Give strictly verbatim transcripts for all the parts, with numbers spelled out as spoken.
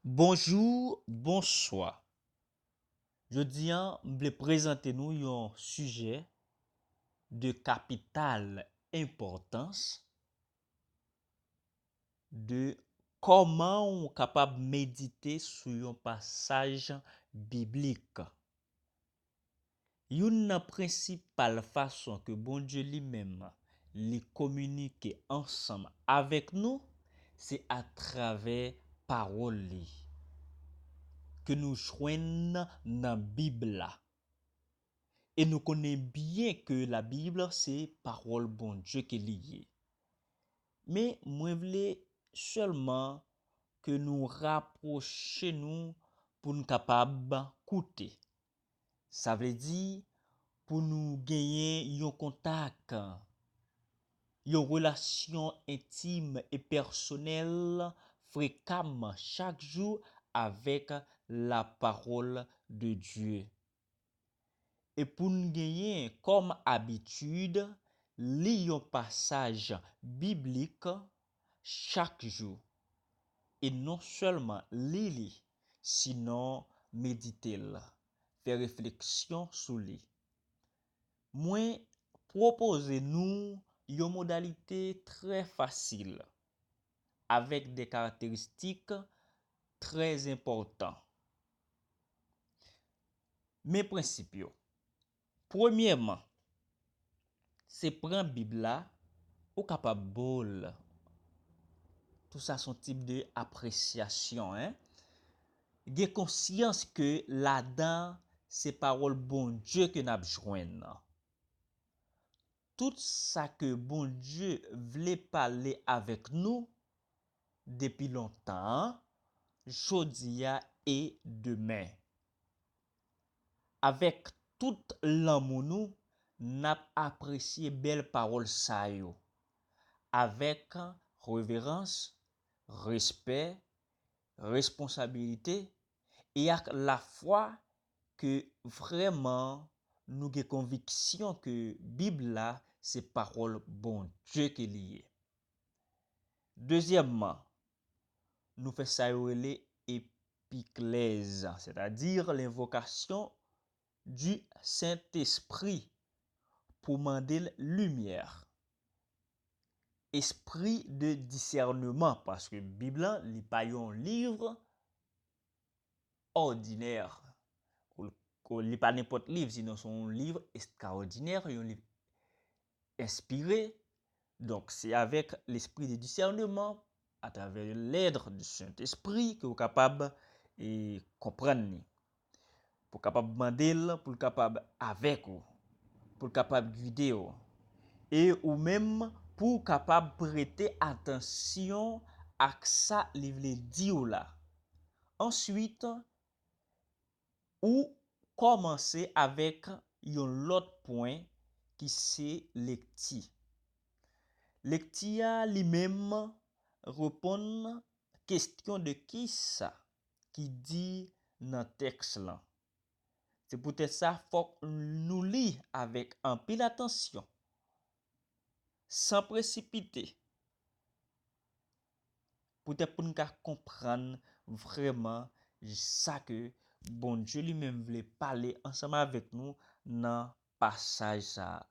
Bonjou, bonswa. Jodi a, m vle prezante nou yon sijè de kapital enpòtans, de kòman w kapab medite sou yon pasaj biblik. Youn nan prensipal fason ke Bondye li menm li kominike ansanm avèk nou, se atravè pawòl li, ke nou jwenn nan Bib la. E nou konnen byen ke Labib se pawòl Bondye ke li ye. Men mwen vle sèlman ke nou rapwoche nou pou n kapab koute. Sa vle di pou nou genyen yon kontak, yon relasyon entim e pèsonèl frekamman chak jou avèk lapawòl de Dye. E pou n genyen kòm abitid li yon pasaj biblik chak jou. E non sèlman li li, sinon medite l, fè refleksyon sou li. Mwen pwopoze nou yon modalite trè fasil, avèk de karakteristik trè enpòtan. Men prensip yo. Premyèman, se pran Bib la, ou kapab bo l. Tou sa se yon tip de apresyasyon, en. Gen konsyans ke ladan se pawòl Bondye ke n ap jwenn. Tout sa ke Bondye vle pale avèk nou depi lontan an, jodi a e demen. Avèk tout lanmou nou, n ap apresye bèl pawòl sa yo, avèk reverans, respè, responsabilite e ak lafwa ke vrèman nou gen konviksyon ke Bib la se pawòl Bondye ke li ye. Dezyèmman, nou fè sa yo rele epiklèz, sètadi lenvokasyon du Saint-Esprit pou mande l limyè, espri de disèneman, paske Bib la, li pa yon liv òdinè. Ou, ou, li pa nenpòt liv, sinon se yon liv ekstraòdinè, yon liv enspire. Donk, se avèk lespri de disèneman, atravè lèd du Saint-Esprit, ke w kapab, e, konprann li. Pou w kapab mande l, pou l kapab avèk ou, pou l kapab gide w. E ou menm, pou w kapab prete atansyon ak sa li vle di w la. Answit, ou kòmanse avèk yon lòt pwen ki se lekti. Lekti a li menm reponn kesyon de kisa ki di nan tèks lan. Se poutèt sa, fòk nou li avèk anpil atansyon, san presipite, poutèt pou n ka konprann vrèman sa ke Bondye li menm vle pale ansanm avèk nou nan pasaj sa a.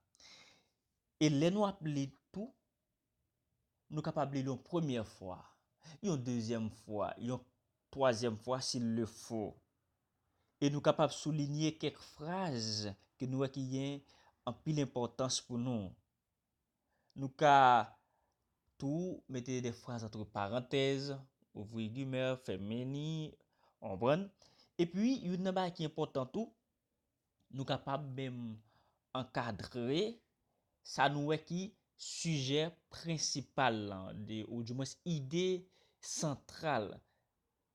E lè nou ap li tou, nou kapab li l yon premyè fwa, yon dezyèm fwa, yon twazyèm fwa s'il le faut. E nou kapab soulinye kèk fraz ke nou wè ki gen anpil enpòtans pou nou. Nou ka tou mete de fraz antre parantèz, ouvri gimè, fèmen li, w konprann? Epi, youn nan bagay ki enpòtan tou, nou kapab menm ankadre sa nou wè ki sijè prensipal lan, de, oudimwens ide santral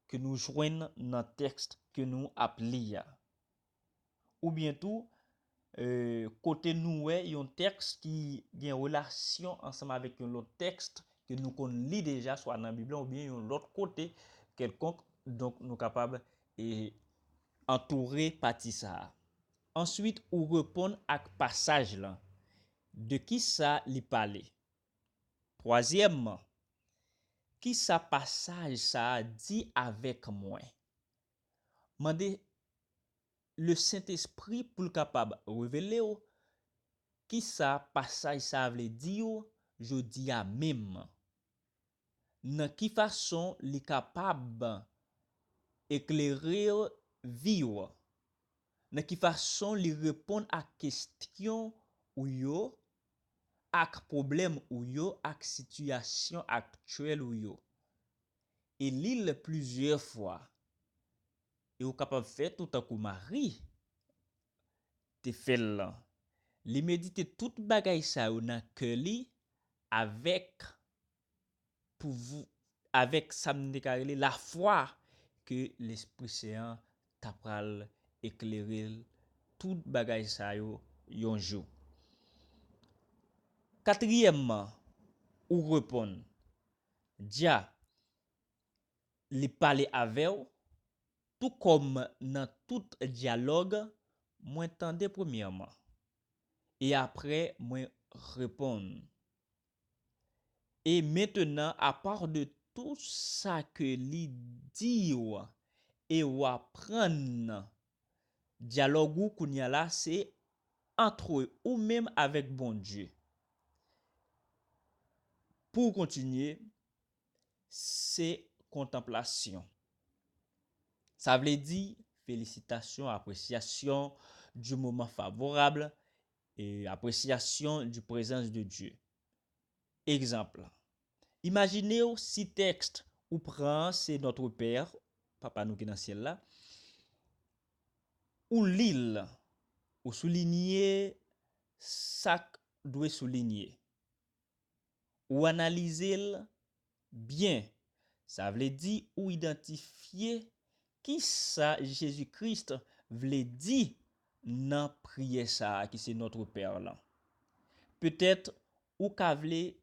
ke nou jwenn nan tèks ke nou ap li a. Oubyen tou, e, kote nou wè yon tèks ki gen relasyon ansanm avèk yon lòt tèks ke nou konn li deja, swa nan Bib la oubyen yon lòt kote kèlkonk, donk nou kapab, e, antoure pati sa a. Answit, ou reponn ak pasaj lan. De kisa li pale? Twazyèmman, Kisa pasaj sa a di avèk mwen? Mande Lesentespri pou l kapab revele w kisa pasaj sa a vle di w jodi a menm. Nan ki fason li kapab eklere vi w? Nan ki fason li reponn ak kesyon ou yo, ak pwoblèm ou yo, ak sitiyasyon aktyèl ou yo? E li l plizyè fwa. E ou kapab fè tou tankou Mari te fè l lan. Li medite tout bagay sa yo nan kè li avèk pouvw- avèk sa m te ka rele lafwa ke Lespri Sen an ta pral eklere l tout bagay sa yo yon jou. Katriyèmman, ou reponn, Dja, li pale avè w, tou kòm nan tout dyalòg, mwen tande premyèman, e apre mwen reponn. E mentnan, apa de tou sa ke li di w e w aprann, dyalòg ou kounye a la se antre ou menm avèk Bondye. Pou w kontinye, se kontanplasyon. Sa vle di felisitasyon, apresyasyon du moment favorable, e apresyasyon du prezans de Dye. Egzanp, imajine w si tèks ou pran se Notre Père, Papa nou ki nan syèl la, ou li l, ou soulinye sa k dwe soulinye, ou analize l byen. Sa vle di ou idantifye kisa Jezi Kris vle di nan priyè sa a ki se Notre Père lan. Petèt ou ka vle,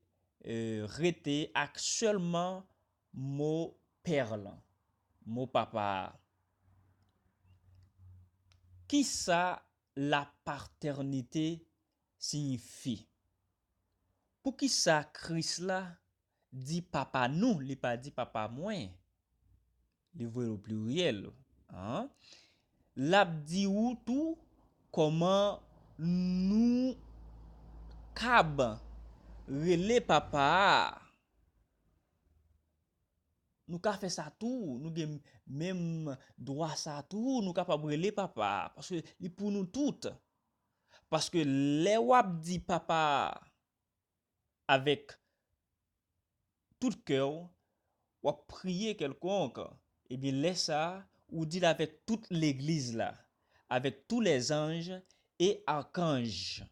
e, rete ak sèlman mo pè lan, mo papa a. Kisa la patènite siyifi? Poukisa Kris la di papa nou, li pa di papa mwen? Li voye l o pliryèl. An? L ap di ou tou kòman nou kab rele papa a. Nou ka fè sa tou, nou gen menm dwa sa tou, nou kapab rele papa a, paske li pou nou tout. Paske lè w ap di papa a avèk tout kè w, w ap priye kèlkonk, ebyen, lè sa a, ou di l avèk tout legliz la, avèk tou lèzanj e akanj,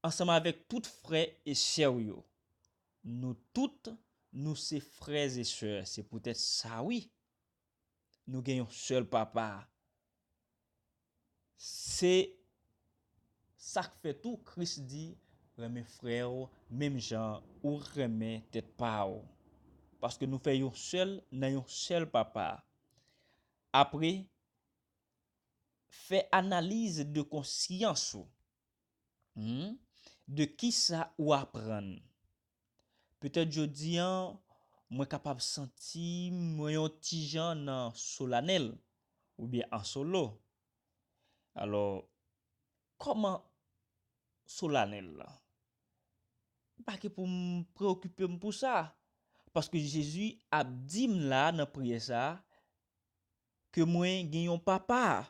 ansanm avèk tout frè e sè w yo. Nou tout, nou se frè e sè. Se poutèt sa, wi, nou gen yon sèl papa. Se sa k fè tou Kris di, renmen frè w menm jan ou renmen tèt pa w. Paske nou fè yon sèl nan yon sèl papa. Apre, fè analiz de konsyans ou. Hmm? De kisa ou aprann? Petèt jodi a, mwen kapab santi mwen yon ti jan nan solanèl oubyen an solo. Alò, kòman solanèl la? M pa gen pou m preokipe m pou sa. Paske Jezi ap di m la nan priyè sa a, ke mwen gen yon papa,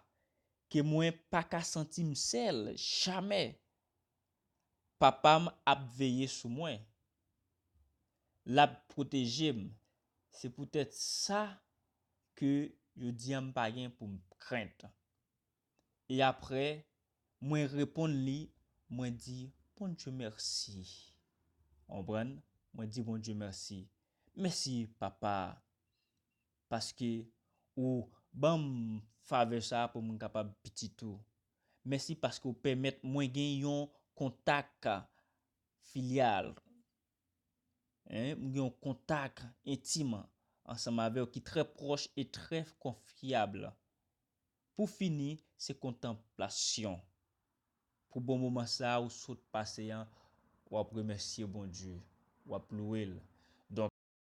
ke mwen pa ka santi m sèl, jamè. Papa m ap veye sou mwen. L ap pwoteje m. Se poutèt sa ke jodi a m pa gen pou m krent. E apre, mwen reponn li, mwen di, Bondye mèsi. Konprann? Mwen di Bondye mèsi. Mèsi, Papa, paske ou ban m favè sa a pou mwen kapab pitit ou. Mèsi paske ou pèmèt mwen gen yon kontak filyal. Hein, m gen yon kontak entim ansanm avè w ki trè pwòch e trè konfyab. Pou fini, se kontanplasyon. Pou bon moman sa a ou sot pase an, w ap remèsye Bondye, w ap lwe l,